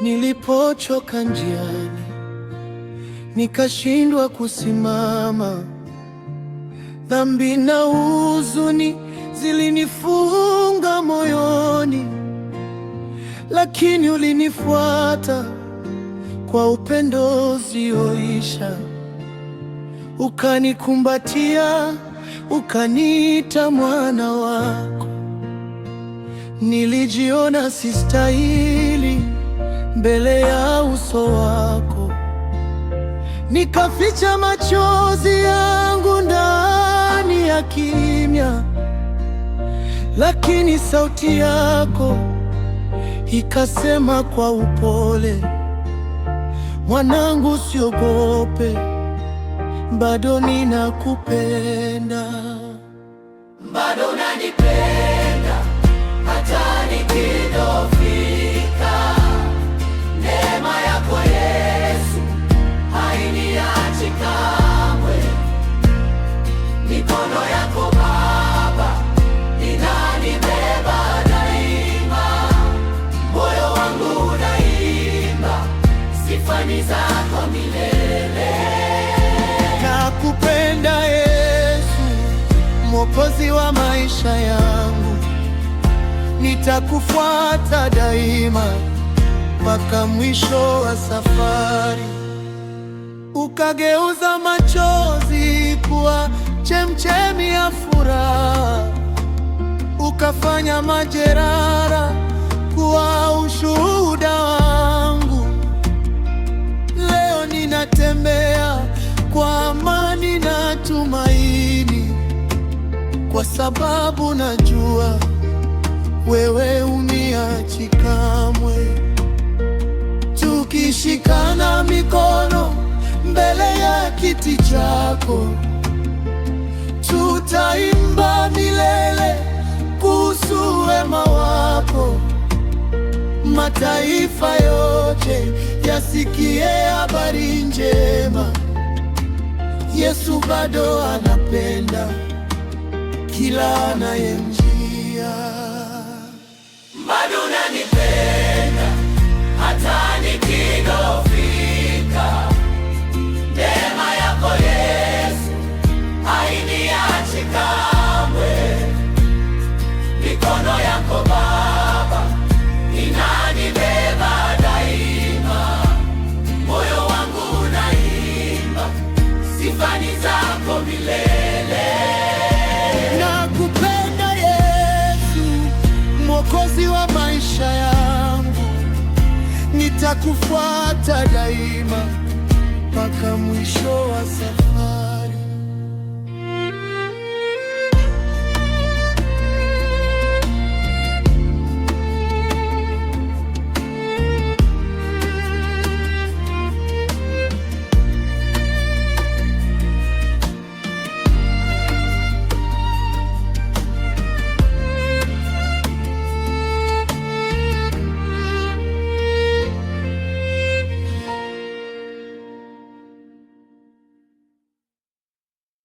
Nilipochoka njiani, nikashindwa kusimama, dhambi na huzuni zilinifunga moyoni, lakini ulinifuata kwa upendo usioisha, ukanikumbatia, ukaniita mwana wako. Nilijiona sistahili mbele ya uso wako, nikaficha machozi yangu ndani ya kimya, lakini sauti yako ikasema kwa upole, mwanangu, usiogope, bado ninakupenda, Bado unanipenda hata nikidhoofika. Neema yako Yesu hainiachi kamwe. Mikono yako Baba inanibeba daima. Moyo wangu unaimba sifa ni zako milele. Nakupenda Yesu, Mwokozi wa maisha yangu, nitakufuata daima mpaka mwisho wa safari. Ukageuza machozi kuwa chemchemi ya furaha, ukafanya majeraha kuwa ushuhuda wangu. Leo ninatembea kwa amani na tumaini, kwa sababu najua wewe huniachi kamwe. Tukishikana mikono mbele ya kiti chako, tutaimba milele kuhusu wema wako. Mataifa yote yasikie habari njema, Yesu bado anapenda kila anayemjia. Bado unanipenda hata nikidhoofika. Neema yako Yesu hainiachi kamwe. Mikono yako Baba inanibeba daima. Moyo wangu unaimba sifa ni zako milele. Nakupenda Yesu, Mwokozi wa maisha yangu, nitakufuata daima mpaka mwisho wa safari.